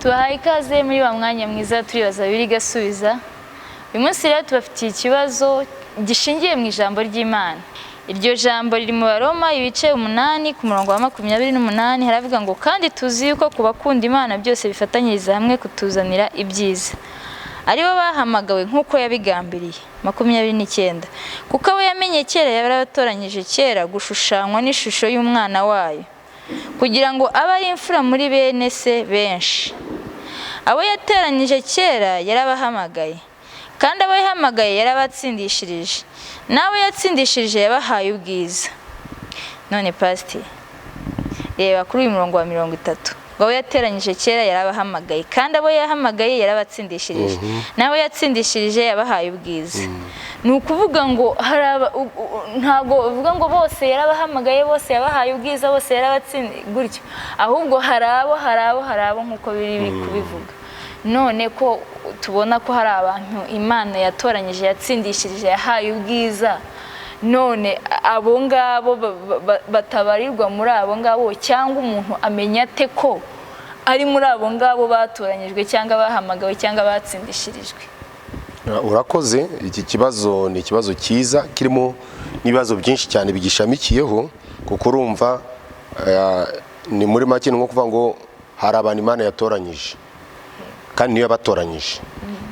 Tubahaye ikaze muri wa mwanya mwiza turibaza biri gasubiza. Uyu munsi rero tubafitiye ikibazo gishingiye mu ijambo ry'Imana. Iryo jambo riri mu Baroma ibice 8 ku murongo wa 28, haravuga ngo: "Kandi tuzi yuko ku bakunda Imana byose bifatanyiriza hamwe kutuzanira ibyiza, aribo bahamagawe nk'uko yabigambiriye." 29: "Kuko abo yamenye kera yarabatoranyije kera gushushanywa n'ishusho y'umwana wayo, kugira ngo abe ari imfura muri bene se benshi. Abo yateranyije kera yarabahamagaye, kandi abo yahamagaye yarabatsindishirije, n'abo yatsindishirije yabahaye ubwiza." None pasiteri, reba kuri uyu murongo wa 30 ngo: "Abo yateranyije kera yarabahamagaye, kandi abo yahamagaye yarabatsindishirije, n'abo yatsindishirije yabahaye ubwiza." Ni ukuvuga ngo hari ntabwo bavuga ngo bose yarabahamagaye, bose yabahaye ubwiza, bose yarabatsindiye gutyo, ahubwo hari abo, hari abo, hari abo, nk'uko biri kubivuga. None ko tubona ko hari abantu Imana yatoranyije, yatsindishirije, yahaye ubwiza, none abo ngabo batabarirwa muri abo ngabo, cyangwa umuntu amenya ate ko ari muri abo ngabo batoranyijwe cyangwa bahamagawe cyangwa batsindishirijwe? Urakoze. Iki kibazo ni ikibazo cyiza kirimo n'ibibazo byinshi cyane bigishamikiyeho, kuko urumva ni muri make ni nko kuvuga ngo hari abantu Imana yatoranyije kandi niyo yabatoranyije,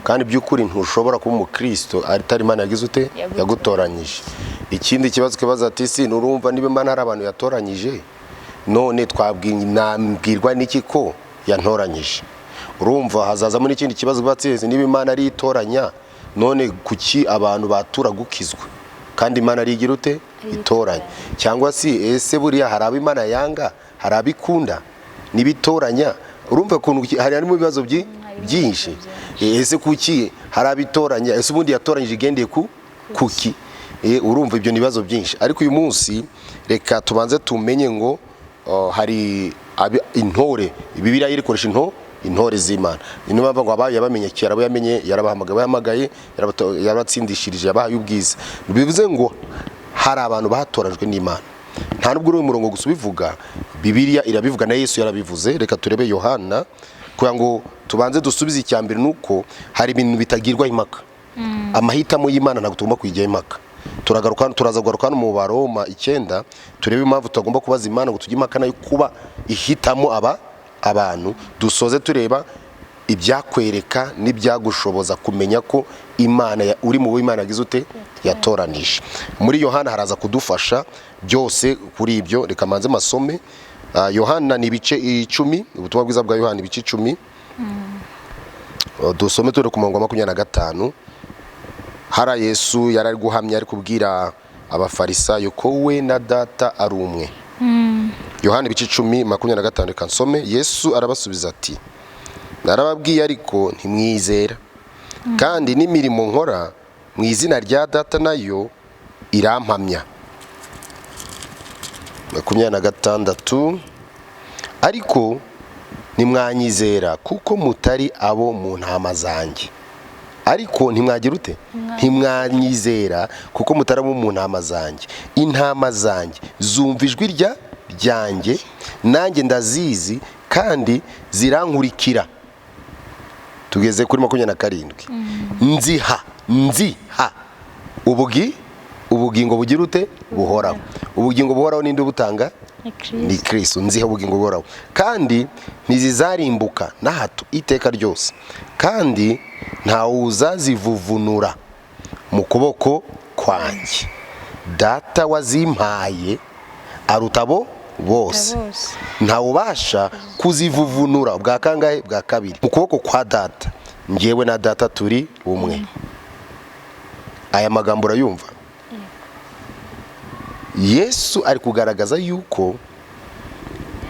kandi by'ukuri ntushobora kuba umukristo atari Imana yagize ute? Yagutoranyije. Yagutoranyije. Ikindi kibazo kibaza ati: "Si nurumva niba Imana hari abantu yatoranyije, none nabwirwa n'iki ko yantoranyije?" Urumva hazazamo n'ikindi kibazo batsinze: niba Imana ari itoranya, none kuki abantu batura gukizwa kandi Imana ari igira ute? Itoranya. Cyangwa se ese buriya hari abo Imana yanga, hari abo ikunda n'ibitoranya? Urumva ukuntu harimo ibibazo byinshi. Ese kuki hari abitoranya? Ese ubundi yatoranyije igendeye ku kuki? Urumva ibyo ni ibibazo byinshi, ariko uyu munsi reka tubanze tumenye ngo hari intore. Bibiliya irikoresha intore z'Imana. Niyo mpamvu ngo abayo yabamenye kera, abo yamenye yarabahamagaye, abo yahamagaye yarabatsindishirije, yabahaye ubwiza. Bivuze ngo hari abantu batoranyijwe n'Imana. Nta nubwo uri umurongo gusa ubivuga, Bibiliya irabivuga, na Yesu yarabivuze. Reka turebe Yohana kugira ngo tubanze dusubize. Icya mbere ni uko hari ibintu bitagirwaho impaka. Amahitamo y'Imana ntabwo tugomba kuyijyaho impaka. Turagaruka, turaza kugaruka hano mu Baroma 9, turebe impamvu tutagomba kubaza Imana ngo tujye impaka nayo kuba ihitamo aba abantu. Dusoze tureba ibyakwereka n'ibyagushoboza kumenya ko Imana uri mu bo Imana yagize ute? Yatoranije. Muri Yohana haraza kudufasha byose kuri ibyo. Reka manze masome. Yohana ni ibice 10, ubutumwa bwiza bwa Yohana ibice 10. Dusome turi ku murongo wa 25. Hara Yesu yari ari guhamya, ari kubwira Abafarisayo ko we na Data ari umwe. Yohana ibice 10, 25, reka nsome. Yesu arabasubiza ati: "Narababwiye ariko ntimwizera. Kandi n'imirimo nkora mu izina rya Data nayo irampamya." 26: "Ariko ntimwanyizera kuko mutari abo mu ntama zanjye." Ariko ntimwagira ute? Ntimwanyizera kuko mutari abo mu ntama zanjye. "Intama zanjye zumva ijwi ryanjye, nanjye ndazizi kandi zirankurikira." Tugeze kuri 27: "Nziha ubugingo bugira ute? Buhoraho." Ubugingo buhoraho ninde ubutanga? Ni Kristo. "Nziha ubugingo buhoraho, kandi ntizizarimbuka na hato iteka ryose, kandi ntawuzazivuvunura mu kuboko kwanjye. Data wazimpaye aruta abo bose, bose. ntawubasha kuzivuvunura," bwa kangahe? Bwa kabiri, "mu kuboko kwa Data. Njyewe na Data turi umwe." Aya magambo urayumva? Yesu ari kugaragaza yuko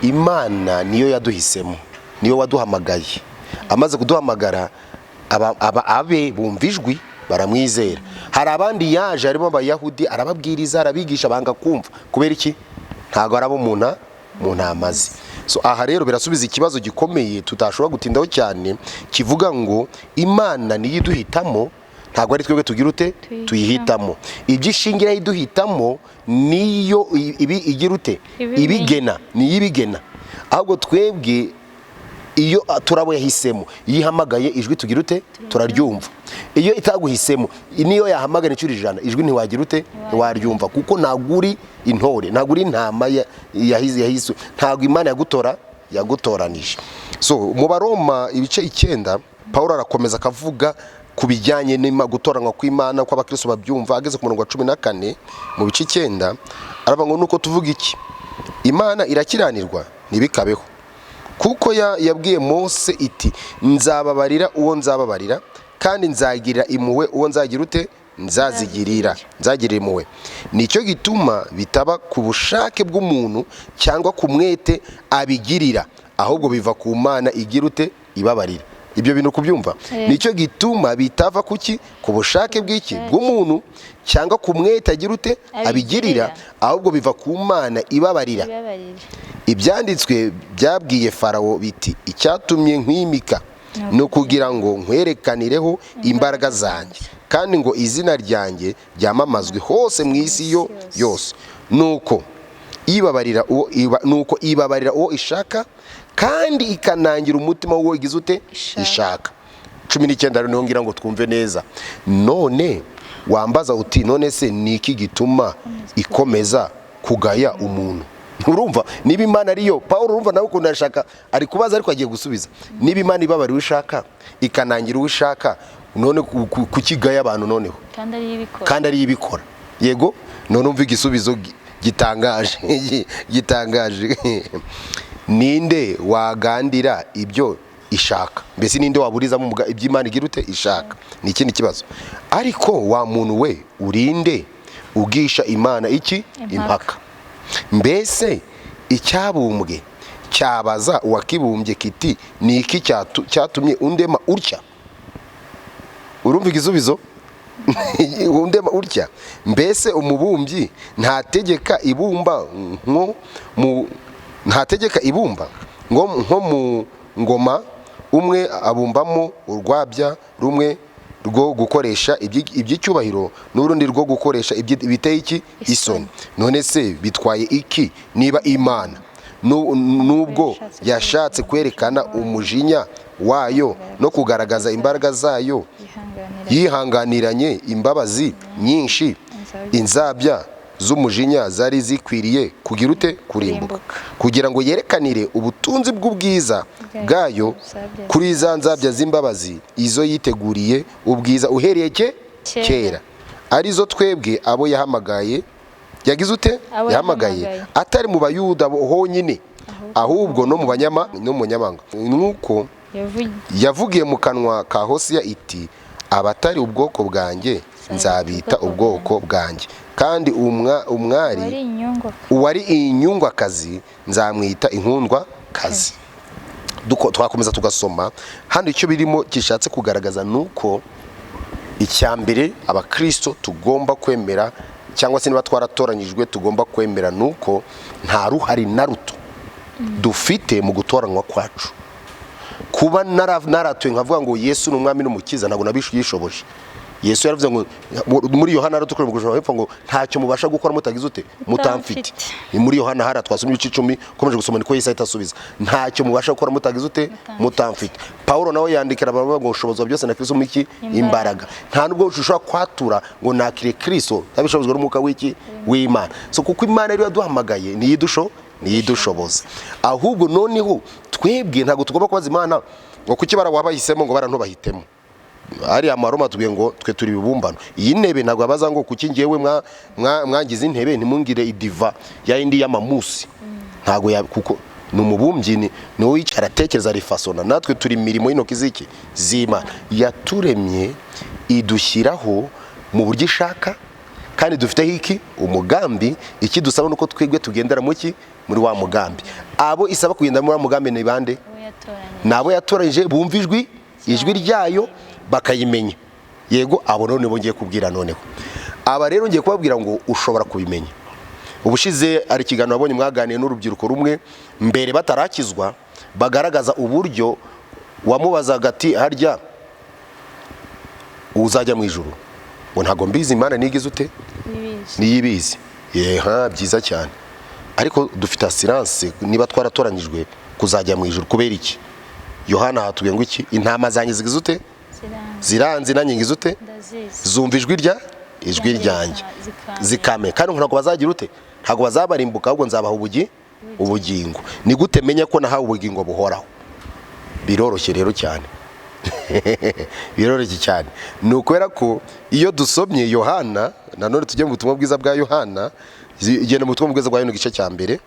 Imana niyo yaduhisemo, niyo waduhamagaye. Amaze kuduhamagara, abe bumva ijwi baramwizera. Hari abandi yaje, harimo Abayahudi, arababwiriza, arabigisha, banga kumva. Kubera iki? Ntabwo arabo mu ntama ze. So aha rero birasubiza ikibazo gikomeye tutashobora gutindaho cyane, kivuga ngo Imana niyo iduhitamo, ntabwo ari twebwe tugira ute? Tuyihitamo. Ibyo ishingira iduhitamo niyo ibi igira ute? Ibimenya. Ibigena, niyo ibigena. Ahubwo twebwe Iyo turabo yahisemo, iyo ihamagaye ijwi tugira ute? Turaryumva. Iyo itaguhisemo, niyo yahamagara inshuro 100, ijwi ntiwagira ute? Ntiwaryumva, kuko ntabwo uri intore, ntabwo uri intama yahiswe, ntabwo Imana yagutoranije. So mu Baroma ibice 9, Pawulo arakomeza akavuga ku bijyanye n'ima gutoranywa kw'Imana, uko abakristo babyumva. Ageze ku murongo wa 14 mu bice 9, aravuga ngo: "Nuko tuvuga iki? Imana irakiranirwa? Ntibikabeho! Kuko yabwiye Mose iti: 'Nzababarira uwo nzababarira, kandi nzagirira impuhwe uwo nzagira ute? Nzagirira impuhwe.' Nicyo gituma bitaba ku bushake bw'umuntu cyangwa ku mwete abigirira, ahubwo biva ku Mana igira ute? Ibabarira." Ibyo bintu kubyumva? Nicyo gituma bitava kuki? Ku bushake bw'iki? Bw'umuntu, cyangwa ku mwete agira ute? Abigirira, ahubwo biva ku Mana ibabarira. Ibabarira. Ibyanditswe byabwiye Farawo biti: 'Icyatumye nkwimika ni ukugira ngo nkwerekanireho imbaraga zanjye, kandi ngo izina ryanjye ryamamazwe hose mu isi yo yose.' Nuko ibabarira uwo ishaka, kandi ikanangira umutima w'uwo igize ute? Ishaka. Ishaka." 19 rero niho ngira ngo twumve neza. None wambaza uti: "None se ni iki gituma ikomeza kugaya umuntu?" Urumva niba Imana ariyo, Paul urumva nawe ukuntu arashaka, ari kubaza ariko agiye gusubiza. Niba Imana ibabarira uwo ishaka, ikanangira uwo ishaka, none kukigaya abantu noneho? Kandi ariyo ibikora. Kandi ariyo ibikora, yego. None umva igisubizo gitangaje, gitangaje: "Ninde wagandira ibyo ishaka?" Mbese ninde waburizamo ibyo Imana igira ute? Ishaka. Ni ikindi kibazo. "Ariko wa muntu we, urinde ugisha Imana iki?" Impaka. Impaka. "Mbese icyabumbwe cyabaza uwakibumbye kiti: 'Ni iki cyatumye undema utya?'" Urumva igisubizo? "Undema utya? Mbese umubumbyi ntategeka ibumba nko mu ntategeka ibumba ngo nko mu ngoma umwe abumbamo urwabya rumwe rwo gukoresha iby'icyubahiro n'urundi rwo gukoresha ibiteye iki? Isoni. None se bitwaye iki niba Imana nubwo yashatse kwerekana umujinya wayo no kugaragaza imbaraga zayo, Yihanganira yihanganiranye imbabazi nyinshi inzabya z'umujinya zari zikwiriye kugira ute? Kurimbuka, Kurimbuka. kugira ngo yerekanire ubutunzi bw'ubwiza bwayo kuri za nzabya z'imbabazi, izo yiteguriye ubwiza uhereye ke Kera. kera, arizo twebwe abo yahamagaye, yagize ute? Abo yahamagaye, yahamagaye. Atari mu Bayuda honyine, ahubwo no mu banyamahanga, nk'uko yavugiye mu kanwa ka Hosiya iti: 'Abatari ubwoko bwanjye nzabita ubwoko bwanjye, kandi umwari wari inyungu uwari inyungwakazi nzamwita inkundwa kazi." Twakomeza tugasoma hano. Icyo birimo gishatse kugaragaza ni uko icya mbere abakristo tugomba kwemera, cyangwa se niba twaratoranyijwe tugomba kwemera, ni uko nta ruhare na ruto dufite mu gutoranywa kwacu. Kuba naratuye nkavuga ngo Yesu ni Umwami n'Umukiza, ntabwo nabishoboje. Yesu yaravuze ngo muri Yohana aratukura mu gushaka hepfo ngo: "Ntacyo mubasha gukora mutagize ute? Mutamfite." Ni muri Yohana hara twasomye ibice 10, ukomeje gusoma niko Yesu ahita asubiza: "Ntacyo mubasha gukora mutagize ute? Mutamfite." Paulo nawe yandikira abavuga ngo ushobozwa byose na Kristo mu iki? Imbaraga. Nta nubwo ushobora kwatura ngo nakire Kristo ntabishobozwa n'umwuka w'iki? W'Imana. So kuko Imana ariyo yaduhamagaye, niyidusho niyidushoboza. Ahubwo noneho twebwe ntabwo tugomba kubaza Imana ngo kuki bara wabahisemo, ngo bara ntubahitemo. Ariya maroma tubwiye ngo twe turi ibibumbano. Iyi ntebe ntabwo babaza ngo kuki ngewe mwangize intebe ntimungire idiva ya yindi y'amamusi. Ntabwo ya, kuko ni umubumbyi, ni wowe wicara atekereza arifasona. Natwe turi imirimo y'intoki z'iki? Z'Imana. Yaturemye idushyiraho mu buryo ishaka, kandi dufiteho iki? Umugambi. Ikidusaba nuko twebwe tugendera mu ki? Muri wa mugambi. Abo isaba kugenda muri wa mugambi ni bande? Abo yatoranyije. Ni abo yatoranyije, bumva ijwi ryayo bakayimenya. Yego, abo none bo ngiye kubwira. Noneho aba rero ngiye kubabwira ngo ushobora kubimenya. Ubushize hari ikiganiro wabonye mwaganiye n'urubyiruko rumwe mbere batarakizwa, bagaragaza uburyo wamubazaga ati: "Harya uzajya mu ijuru?" Ngo: "Ntabwo mbizi, Imana nigize ute?" Nibizi. Niyo ibizi. Yeha, byiza cyane. Ariko dufite assurance niba twaratoranyijwe kuzajya mu ijuru. Kubera iki? Yohana hatubwiye ngo iki? Intama zanjye zigize ute? Ziranze. Ziranzi, nanjye ngize ute? Ndazizi. Zumva ijwi rya ijwi ryanjye, zikamenya. Zikame kandi ntabwo bazagira ute? Ntabwo bazabarimbuka, ahubwo nzabaha ubugingo. Ni gute menya ko nahawe ubugingo buhoraho? Biroroshye rero cyane, biroroshye cyane. Ni ukubera ko iyo dusomye Yohana, nanone tujye mu butumwa bwiza bwa Yohana, genda mu butumwa bwiza bwa Yohana igice cya mbere,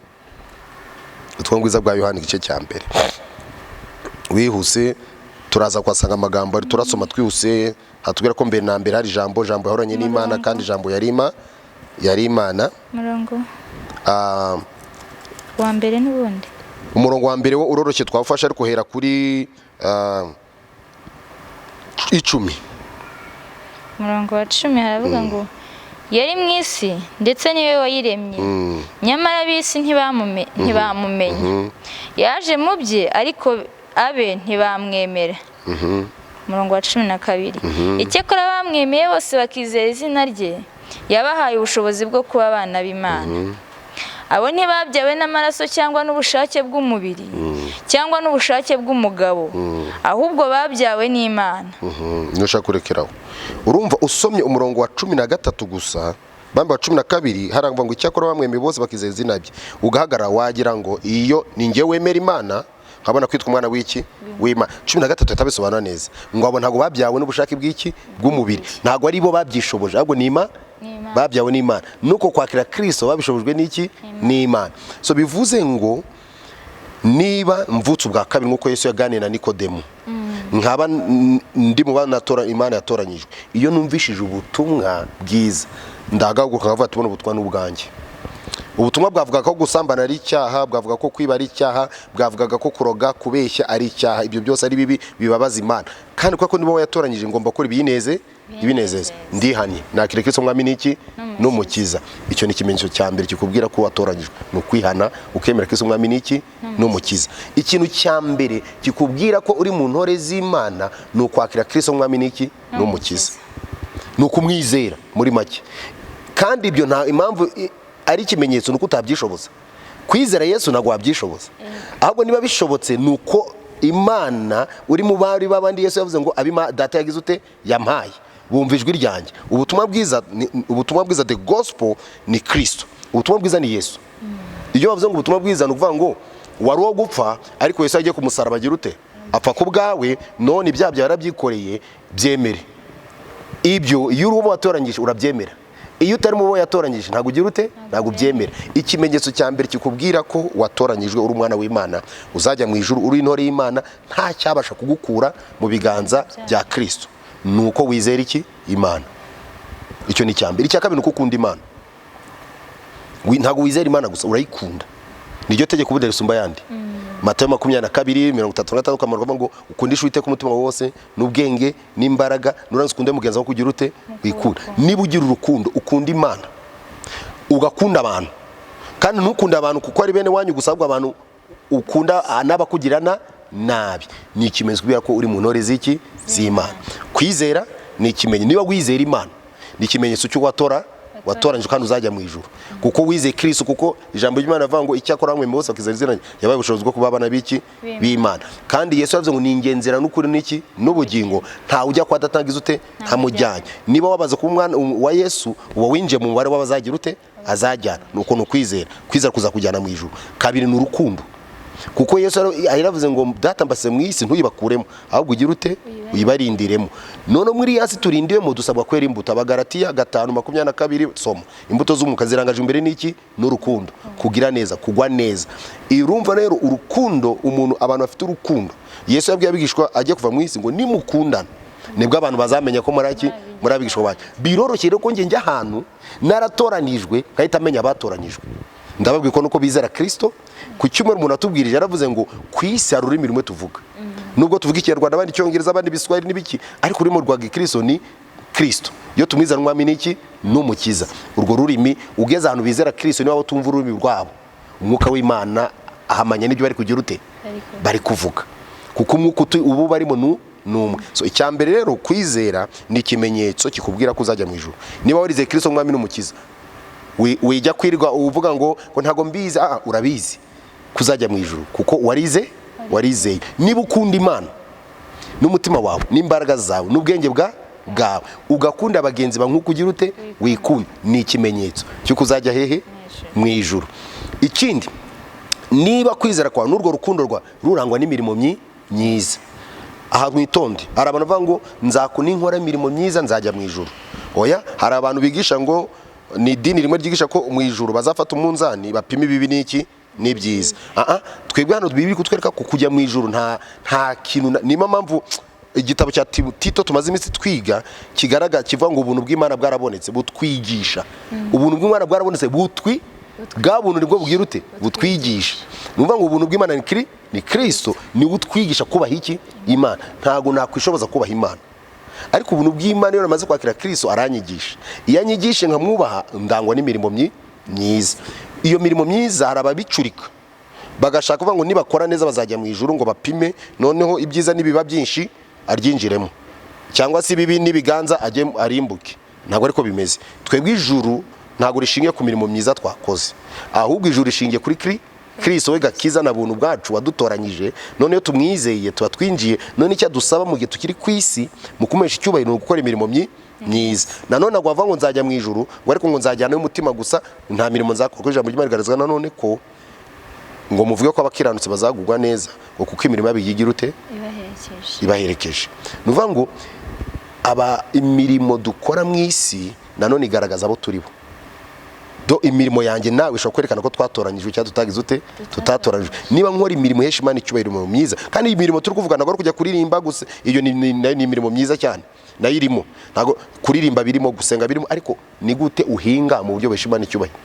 ubutumwa bwiza bwa Yohana igice cya mbere. Wihuse turaza kuhasanga amagambo ari turasoma twihuse. Hatubwira ko mbere na mbere hari Ijambo, Ijambo yahoranye n'Imana, kandi Ijambo yari Imana. Umurongo wa mbere n'ubundi. Umurongo wa mbere wo uroroshye, twawufashe, ariko hera kuri 10. Umurongo wa 10 haravuga ngo: "Yari mu isi, ndetse niwe wayiremye, nyamara ab'isi ntibamumenye. Yaje mu bye, ariko abe ntibamwemera." Umurongo wa 12: "Icyakora bamwemeye bose bakizera izina rye, yabahaye ubushobozi bwo kuba abana b'Imana. Abo ntibabyawe n'amaraso cyangwa n'ubushake bw'umubiri cyangwa n'ubushake bw'umugabo, ahubwo babyawe n'Imana." Nushaka kurekeraho. Urumva usomye umurongo wa 13 gusa, bamba wa 12, harangwa ngo: "Icyakora bamwemeye bose bakizera izina rye." Ugahagarara, wagira ngo iyo ni njye wemera Imana nkabona kwitwa umwana w'iki? W'Imana. 13 yatabisobanura neza ngo abo ntabwo babyawe n'ubushake bw'iki? Bw'umubiri. Ntabwo ari bo babyishoboje, ahubwo ni Imana. N'Imana. Babyawe n'Imana, nuko kwakira Kristo babishobojwe n'iki? N'Imana. So bivuze ngo niba mvutse ubwa kabiri nk'uko Yesu yaganiye na Nikodemu, nkaba ndi mu bana Imana yatoranyijwe, iyo numvishije ubutumwa bwiza ndagahaguruka nkavuga ati: "Tubona ubutumwa n'ubwanjye." Ubutumwa bwavuga ko gusambana ari icyaha, bwavuga ko kwiba ari icyaha, bwavugaga ko kuroga, kubeshya ari icyaha. Ibyo byose ari bibi, bibabaza Imana. Kandi kuko niba yatoranyije, ngomba gukora ibinezeza. Ndihanye, nakira Kristo Mwami n'iki? N'Umukiza. Icyo ni ikimenyetso cya mbere kikubwira ko watoranyijwe, ni ukwihana ukemera Kristo Mwami n'iki? N'Umukiza. Ikintu cya mbere kikubwira ko uri mu ntore z'Imana ni ukwakira Kristo Mwami n'iki? N'Umukiza. Ni ukumwizera muri make. Kandi ibyo nta impamvu ari ikimenyetso, ni uko utabyishoboza. Kwizera Yesu ntabwo wabyishoboza, ahubwo niba bishobotse ni uko Imana uri mu bari b'abandi. Yesu yavuze ngo abima Data yagize ute? Yampaye, bumva ijwi ryanjye. Ubutumwa bwiza ubutumwa bwiza, the gospel, ni Kristo. Ubutumwa bwiza ni Yesu. Iyo bavuze ngo ubutumwa bwiza, ni ukuvuga ngo wari uwo gupfa, ariko Yesu yagiye ku musaraba, agira ute? Apfa ku bwawe. None ibyaha byawe yarabyikoreye, byemere. Ibyo iyo uri uwo watoranyije urabyemera, iyo utari mu bo yatoranyije ntabwo ugira ute? Ntabwo ubyemera. Ikimenyetso cya mbere kikubwira ko watoranyijwe, uri umwana w'Imana, uzajya mu ijuru, uri intore y'Imana, nta cyabasha kugukura mu biganza bya Kristo, ni uko wizera iki? Imana. Icyo ni icya mbere. Icya kabiri ni uko ukunda Imana. Ntabwo wizera Imana gusa, urayikunda. Niryo tegeko ubundi risumba ayandi. Matayo 22:36 ukamarwa ngo ukundishe Uwiteka umutima wawe wose n'ubwenge n'imbaraga, nurangiza ukunde mugenzi wawe kugira ute? Wikunda. Niba ugira urukundo, ukunda Imana, ugakunda abantu, kandi ntukunde abantu kuko ari bene wanyu gusa, ahubwo abantu ukunda n'abakugirana nabi, ni ikimenyetso kubera ko uri mu ntore z'iki? Z'Imana. Kwizera ni ikimenyetso. Niba wizera Imana, ni ikimenyetso cy'uko watoranyijwe kandi uzajya mu ijuru kuko wizeye Kristo, kuko ijambo ry'Imana rivuga ngo: "Icyakora bamwe bose bakizera izina rye, yabaye ubushobozi bwo kuba abana b'iki? B'Imana." Kandi Yesu yavuze ngo: "Ni ingenzera n'ukuri n'iki? N'ubugingo. Ntawe ujya kwa Data ntagize ute? Ntamujyanye." Niba wabaze kuba umwana wa Yesu, uba winjiye mu mubare w'abazagira ute? Azajyana. Nuko ni ukwizera. Kwizera kuzakujyana mu ijuru. Kabiri ni urukundo, kuko Yesu yaravuze ngo: "Data, mbase mu isi, ntuyibakuremo, ahubwo ugire ute? Uyibarindiremo." None muri iyi si turindiwemo, dusabwa kwera imbuto. Abagalatiya 5:22, soma. Imbuto z'umwuka zirangaje imbere n'iki? N'urukundo, kugira neza, kugwa neza. Urumva rero urukundo, umuntu, abantu bafite urukundo. Yesu yabwiye abigishwa agiye kuva mu isi ngo: "Nimukundana nibwo abantu bazamenya ko muri iki? Muri abigishwa banjye." Biroroshye rero ko njye njya ahantu naratoranijwe nkahita amenya abatoranyijwe. Ndababwiye ko nuko bizera Kristo. Ku cyumweru umuntu atubwirije yaravuze ngo ku isi hari ururimi rumwe tuvuga, nubwo tuvuga Ikinyarwanda, abandi Icyongereza, abandi Ibiswahili n'ibiki, ariko ururimi rwa Gikristo ni Kristo. Iyo tumwizera Umwami n'iki? N'Umukiza. Urwo rurimi, ugeze ahantu bizera Kristo, niba tumva ururimi rwabo, umwuka w'Imana ahamanya n'ibyo bari kugira ute? Bari kuvuga, kuko umwuka ubu barimo ni umwe. So icya mbere rero, kwizera ni ikimenyetso kikubwira ko uzajya mu ijuru. Niba warizeye Kristo Umwami n'Umukiza, wijya kwirirwa uvuga ngo ntago mbizi. Urabizi kuzajya mu ijuru kuko warize. Warizeye. Niba ukunda Imana n'umutima wawe n'imbaraga zawe n'ubwenge bwawe, ugakunda bagenzi bawe nk'uko ugira ute? Wikunda, ni ikimenyetso cy'uko uzajya hehe? Mu ijuru. Ikindi, niba kwizera kwawe n'urwo rukundo rwawe rurangwa n'imirimo myiza, aha mwitonde. Hari abantu bavuga ngo ninkora imirimo myiza nzajya mu ijuru. Oya, hari abantu bigisha ngo ni idini rimwe ryigisha ko mu ijuru bazafata umunzani bapima ibibi n'iki n'ibyiza. Twebwe hano bibiri kutwereka ko kujya mu ijuru nta kintu. Niyo mpamvu igitabo cya Tito tumaze iminsi twiga kigaragara, kivuga ngo ubuntu bw'Imana bwarabonetse butwigisha. Ubuntu bw'Imana bwarabonetse butwi bwa buntu nibwo bubwira ute? Butwigisha. Ni ukuvuga ngo ubuntu bw'Imana ni Kristo, ni utwigisha kubaha iki? Imana. Ntabwo nakwishoboza kubaha Imana, ariko ubuntu bw'Imana iyo namaze kwakira Kristo aranyigisha. Iyo anyigishe nkamwubaha, ndangwa n'imirimo myiza. Iyo mirimo myiza hari ababicurika bagashaka kuvuga ngo nibakora neza bazajya mu ijuru, ngo bapime noneho ibyiza nibiba byinshi aryinjiremo, cyangwa se ibibi n'ibiganza ajye arimbuke. Ntabwo ariko bimeze. Twebwe ijuru ntabwo rishingiye ku mirimo myiza twakoze, ahubwo ijuru rishingiye kuri Kristo we gakiza na buntu bwacu wadutoranyije. None iyo tumwizeye tuba twinjiye. None icyo adusaba mu gihe tukiri ku isi mu kumuhesha icyubahiro ni ugukora imirimo myiza. Nanone ntabwo wavuga ngo nzajya mu ijuru ngo ariko ngo nzajyana n'umutima gusa nta mirimo nzakora, kuko ijambo ry'Imana rigaragaza nanone ko ngo muvuge ko abakiranutsi bazagugwa neza, ngo kuko imirimo yabo igira ute? Ibaherekeje. Ni ukuvuga ngo aba imirimo dukora mu isi nanone igaragaza abo turi bo. Do imirimo yanjye nawe ishobora kwerekana ko twatoranyijwe cyangwa tutagize ute? Tutatoranyijwe. Niba nkora imirimo ihesha Imana icyubahiro, imirimo myiza, kandi iyi mirimo turi kuvuga ntabwo ari kujya kuririmba gusa, iyo ni imirimo myiza cyane nayo irimo. Ntabwo kuririmba birimo, gusenga birimo, ariko ni gute uhinga mu buryo buhesha Imana icyubahiro?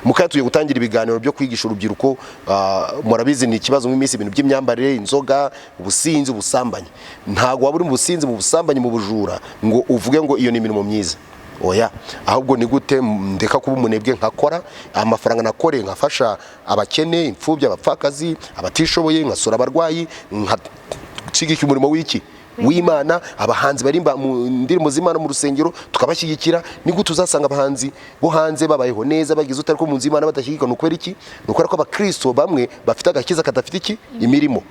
Mukaya tugiye gutangira ibiganiro byo kwigisha urubyiruko. Murabizi ni ikibazo mu minsi, ibintu by'imyambarire, inzoga, ubusinzi, ubusambanyi. Ntabwo waba uri mu businzi, mu busambanyi, mu bujura ngo uvuge ngo iyo ni imirimo myiza. Oya, ahubwo ni gute ndeka kuba umunebwe nkakora, amafaranga nakoreye nkafasha abakene, imfubyi, abapfakazi, abatishoboye, nkasura abarwayi, nkashyigikira umurimo w'iki? W'Imana. Abahanzi barimba mu ndirimbo z'Imana mu rusengero tukabashyigikira. Ni gute uzasanga abahanzi bo hanze babayeho neza bagize utari ko mu nzu y'Imana badashyigikira? Ni ukubera iki? Ni ukubera ko abakristo bamwe bafite agakiza kadafite iki? Imirimo.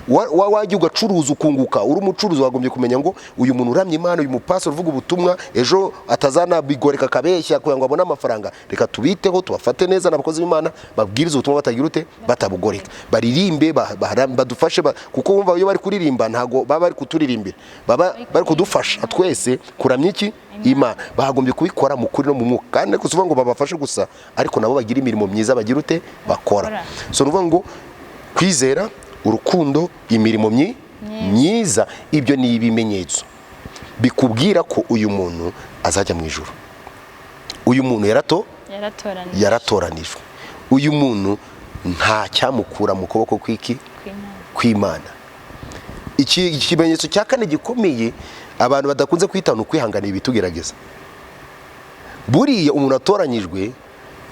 Wajya ugacuruza ukunguka, uri umucuruzi wagombye kumenya ngo uyu muntu uramye Imana, uyu mupasiteri uvuga ubutumwa, ejo atazanabigoreka akabeshya kugira ngo abone amafaranga, reka tubiteho tubafate neza n'abakozi b'Imana babwiriza ubutumwa batagira ute? Batabugoreka, baririmbe, badufashe, kuko wumva iyo bari kuririmba ntago baba bari kuturirimbira, baba bari kudufasha twese kuramya iki? Imana. Bagombye kubikora mu kuri no mu mwuka, kandi ariko si ukuvuga ngo babafashe gusa, ariko nabo bagira imirimo myiza bagira ute? Bakora. So ni ukuvuga ngo kwizera, urukundo, imirimo myiza, ibyo ni ibimenyetso bikubwira ko uyu muntu azajya mu ijuru, uyu muntu yaratoranijwe, uyu muntu nta cyamukura mu kuboko kw'iki? Kw'Imana. Iki ikimenyetso cya kane gikomeye abantu badakunze kwita ni ukwihanganira ibitugerageza. Buriya umuntu atoranyijwe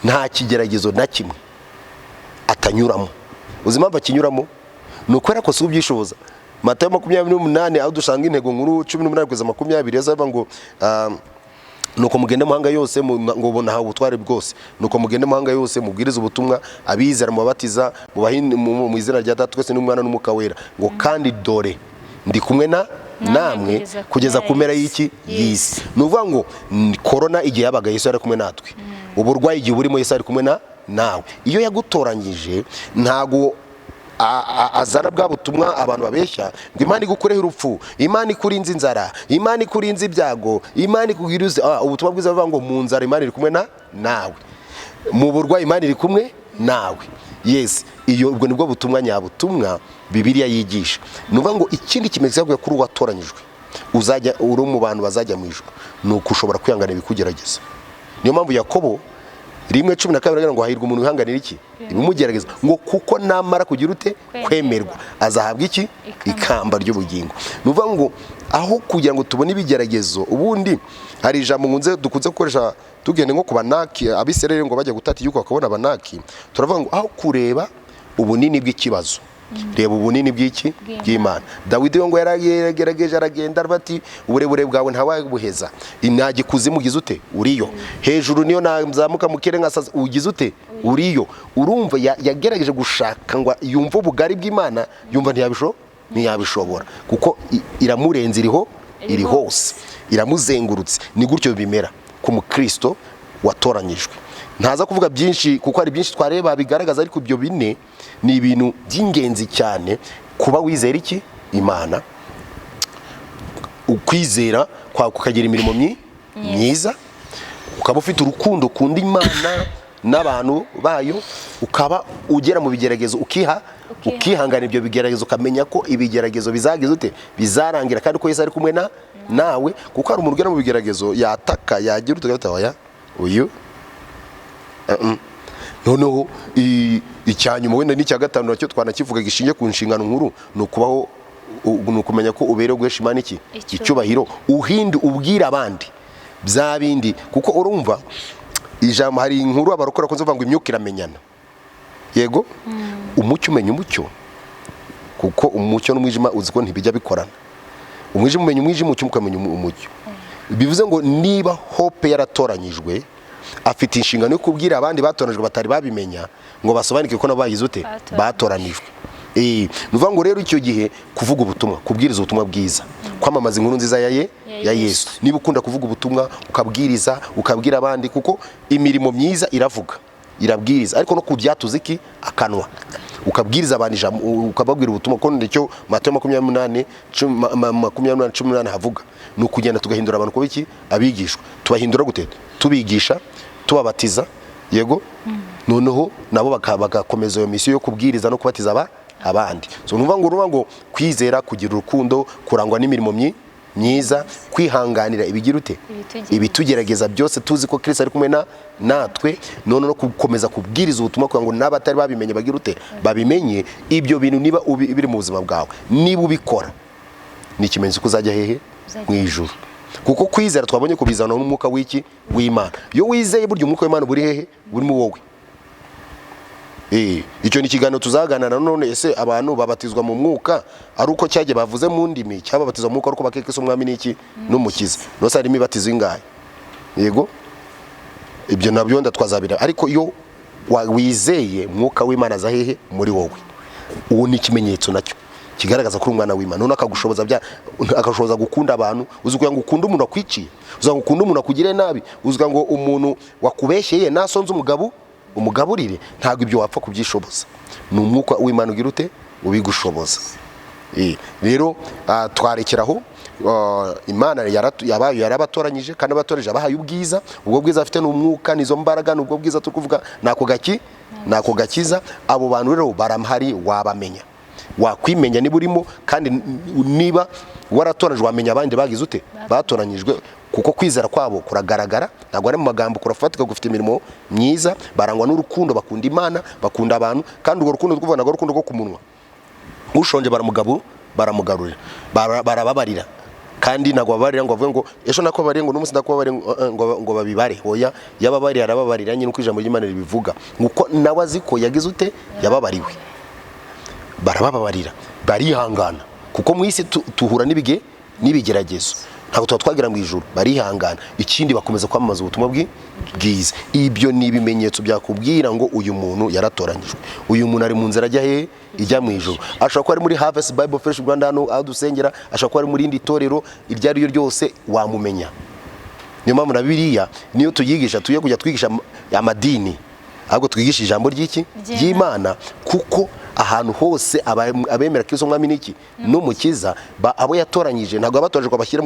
nta kigeragezo na kimwe atanyuramo. Uzi impamvu akinyuramo? Ni ukubera ko si ubyishoboza. Matayo 28, aho dusanga intego nkuru, 18 kugeza 20, Yesu aravuga ngo nuko mugende mu mahanga yose, ngo nahawe ubutware bwose, nuko mugende mu mahanga yose mubwirize ubutumwa, abizera mubabatiza mubahe mu izina rya Data twese n'Umwana n'Umwuka Wera, ngo kandi dore ndi kumwe na namwe kugeza ku mpera y'iki? Y'isi. Ni ukuvuga ngo korona igihe yabaga, Yesu yari kumwe natwe. Uburwayi igihe burimo, Yesu ari kumwe na nawe. Iyo yagutoranyije ntago azana bwa butumwa abantu babeshya ngo Imana igukureho urupfu, Imana ikurinze inzara, Imana ikurinze ibyago, Imana ikugirize. Ubutumwa bwiza buvuga ngo mu nzara Imana iri kumwe na nawe, mu burwayi Imana iri kumwe nawe. Yes, iyo ubwo nibwo butumwa nyabutumwa Bibiliya yigisha. Ni ukuvuga ngo ikindi kimenyetso cyavuye kuri uwatoranyijwe uzajya uri mu bantu bazajya mu ijuru ni uko ushobora kwihanganira ibikugerageza. Niyo mpamvu Yakobo 1:12 agira ngo hahirwa umuntu wihanganira iki? Ibimugerageza, ngo kuko namara kugira ute? Kwemerwa, azahabwa iki? Ikamba ry'ubugingo. Ni ukuvuga ngo aho kugira ngo tubone ibigeragezo, ubundi hari ijambo dukunze gukoresha tugende nko ku Banaki, Abisirayeli ngo bajya gutata igihugu bakabona Abanaki, turavuga ngo aho kureba ubunini bw'ikibazo Reba ubunini bw'iki? Bw'Imana. Dawidi we ngo yaragerageje, aragenda aravuga ati uburebure bwawe ntawabuheza, nta ikuzimu ugize ute uriyo, hejuru niyo nazamuka mu kirere nkasaza ugize ute uriyo. Urumva yagerageje gushaka ngo yumve ubugari bw'Imana, yumva ntiyabishobora kuko iramurenze, iriho, iri hose, iramuzengurutse. Ni gutyo bimera ku mukristo watoranyijwe. Ntaza kuvuga byinshi kuko hari byinshi twareba bigaragaza, ariko ibyo bine ni ibintu by'ingenzi cyane: kuba wizera iki? Imana. Ukwizera kwawe kukagira imirimo myiza, ukaba ufite urukundo ukunda Imana n'abantu bayo, ukaba ugera mu bigeragezo ukiha ukihangana ibyo bigeragezo, ukamenya ko ibigeragezo bizagize ute? Bizarangira, kandi ko Yesu ari kumwe na nawe. Kuko hari umuntu ugera mu bigeragezo yataka, yagira utugata, oya uyu. Noneho icyanyuma wenda n'icya gatanu nacyo twanakivuga gishingiye ku nshingano nkuru, ni ukubaho ni ukumenya ko uberewe guhesha Imana iki? Icyubahiro. Icyubahiro. Uhindi ubwira abandi bya bindi, kuko urumva ijambo, hari inkuru abarokora bakunze kuvuga ngo imyuka iramenyana. Yego, umucyo umenya umucyo, kuko umucyo n'umwijima uzi ko ntibijya bikorana. Umwijima umenya umwijima, umucyo ukamenya umucyo. Bivuze ngo niba Hope yaratoranyijwe, afite inshingano yo kubwira abandi batoranyijwe batari babimenya ngo basobanukirwe ko nabo bagize ute? Batoranijwe. Batoranijwe. Ni ukuvuga ngo rero icyo gihe kuvuga ubutumwa, kubwiriza ubutumwa bwiza, kwamamaza inkuru nziza ya ya Yesu. Niba ukunda kuvuga ubutumwa, ukabwiriza, ukabwira abandi, kuko imirimo myiza iravuga, irabwiriza, ariko no kubyatuza iki? Akanwa. Ukabwiriza abantu ijambo, ukababwira ubutumwa, kuko nicyo Matayo 28 28:18 havuga. Ni ukugenda tugahindura abantu kuba iki? Abigishwa. Tubahindura gute? Tubigisha, tubabatiza. Yego, noneho nabo bagakomeza iyo misiyo yo kubwiriza no kubatiza abandi. So numva ngo urumva ngo kwizera, kugira urukundo, kurangwa n'imirimo myiza, kwihanganira ibigira ute? Ibitugerageza. Ibitugerageza byose, tuzi ko Kristo ari kumwe na natwe. None no gukomeza kubwiriza ubutumwa kugira ngo n'abatari babimenye bagire ute? Babimenye. Ibyo bintu niba biri mu buzima bwawe, niba ubikora, ni ikimenyetso ko uzajya hehe? Uzajya Mu ijuru. Kuko kwizera twabonye kubizana n'umwuka w'iki? W'Imana. Iyo wizeye, burya umwuka w'Imana buri hehe? Burimo wowe. Icyo ni ikiganiro tuzaganira none. Ese abantu babatizwa mu mwuka ari uko cyagiye bavuze mu ndimi, cyangwa babatizwa mu mwuka ari uko bakekesa umwami n'iki? N'umukiza? Nose harimo ibatizo ingahe? Yego, ibyo nabyo ndatwazabira. Ariko iyo wizeye, mwuka w'Imana aza hehe? Muri wowe. Uwo ni ikimenyetso nacyo kigaragaza ko uri umwana w'Imana. None akagushoboza bya akagushoboza gukunda abantu. Uzi kugira ngo ukunde umuntu wakwiciye, uzi ngo ukunde umuntu akugiriye nabi, uzi ngo umuntu wakubeshyeye nasonze umugabo umugaburire, ntabwo ibyo wapfa kubyishoboza. Ni umwuka w'Imana ugira ute? Ubigushoboza. Rero twarekeraho. Imana yabaye yarabatoranyije, kandi abatoranyije abahaye ubwiza. Ubwo bwiza afite ni umwuka, nizo mbaraga, ni ubwo bwiza turi kuvuga, nako gakiza. Abo bantu rero baramhari, wabamenya, wakwimenya niba urimo, kandi niba waratoranyijwe wamenya abandi bagize ute? Batoranyijwe, kuko kwizera kwabo kuragaragara, ntabwo ari mu magambo, kurafatika, gufite imirimo myiza, barangwa n'urukundo, bakunda Imana, bakunda abantu. Kandi urwo rukundo turi kuvuga ntabwo ari urukundo rwo ku munwa. Ushonje baramugarurira, barababarira, kandi ntabwo babarira ngo bavuge ngo ejo nakubabariye, ngo n'umunsi ndakubabariye, ngo babibare. Oya, yababariye arababarira nyine, uko ijambo ry'Imana ribivuga, nguko nawe azi ko yagize ute? Yababariwe. Barababarira, barihangana, kuko mu isi tuhura n'ibigeragezo, ntabwo tuba twagera mu ijuru. Barihangana. Ikindi, bakomeza kwamamaza ubutumwa bwiza. Ibyo ni ibimenyetso byakubwira ngo uyu muntu yaratoranyijwe, uyu muntu ari mu nzira ajya hehe? Ijya mu ijuru. Ashobora kuba ari muri Harvest Bible Fellowship Rwanda hano aho dusengera, ashobora kuba ari muri indi torero iryo ari ryo ryose, wamumenya. Niyo mpamvu na Bibiliya niyo tuyigisha, tuye kujya twigisha amadini, ahubwo twigisha ijambo ry'iki? Ry'Imana. Kuko ahantu hose abemera Kristo umwami n'iki? N'umukiza, abo yatoranyije, ntabwo abatoranyije ngo abashyire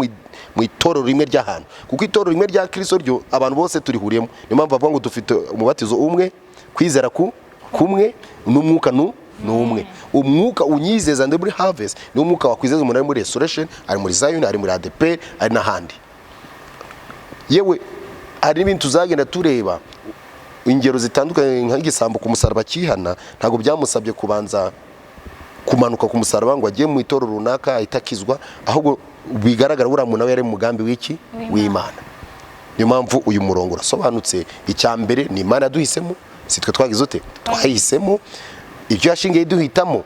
mu itorero rimwe ry'ahantu, kuko itorero rimwe rya Kristo ryo abantu bose turihuriyemo. Niyo mpamvu bavuga ngo dufite umubatizo umwe, kwizera ku kumwe, n'umwuka ni umwe. Umwuka unyizeza ndi muri Harvest ni umwuka wakwizeza umuntu ari muri Restoration, ari muri Zion, ari muri ADEPR, ari n'ahandi. Yewe, hari n'ibintu tuzagenda tureba ingero zitandukanye, nk'igisambo ku musaraba cyihana, ntabwo byamusabye kubanza kumanuka ku musaraba ngo ajye mu itorero runaka ahita akizwa, ahubwo bigaragara buriya muntu nawe yari mu mugambi w'iki? W'Imana. Niyo mpamvu uyu murongo urasobanutse. Icya mbere ni Imana yaduhisemo, si twe twagize ute? Twahisemo. Ibyo yashingiye duhitamo.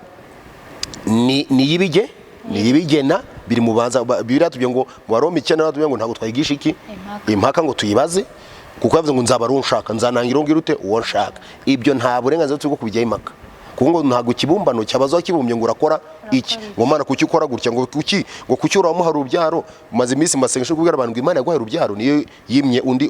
Ni niyibige niyibigena biri mu banza. Bibiliya tubwiye ngo mu Baroma 9 batubwiye ngo ntabwo twayigisha iki? Impaka. Impaka ngo tuyibaze, kuko yavuze ngo nzaba ari uwo nshaka, nzanangira uwo ute uwo nshaka. Ibyo nta burenganzira turi bwo kubijyaho impaka, kuko ngo ntabwo ikibumbano cyabaza kibumbye ngo urakora iki, ngo Mana kuki ukora gutya, ngo kuki, ngo kuki uramuha urubyaro. Maze iminsi masengesho kubwira abantu ngo Imana yaguhaye urubyaro niyo yimye undi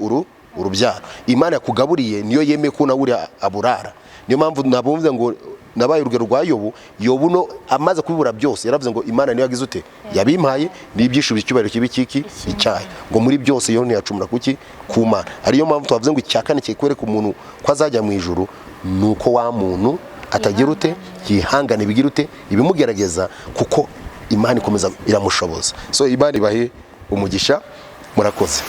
urubyaro, Imana yakugaburiye niyo yemeye ko nawe uri aburara. Niyo mpamvu nabumve ngo nabaye urugero rwa Yobu. Yobu no amaze kubibura byose yaravuze ngo Imana niyo yagize ute, yabimpaye, nibyishubije, icyubahiro kibi kiki icyayi. Ngo muri byose yo ntiyacumura kuki? Ku Mana. Ariyo mpamvu twavuze ngo icya kane kikwereka umuntu ko azajya mu ijuru ni uko wa muntu atagira ute, yihangane, bigira ute, ibimugerageza, kuko Imana ikomeza iramushoboza. So Imana ibahe umugisha, murakoze.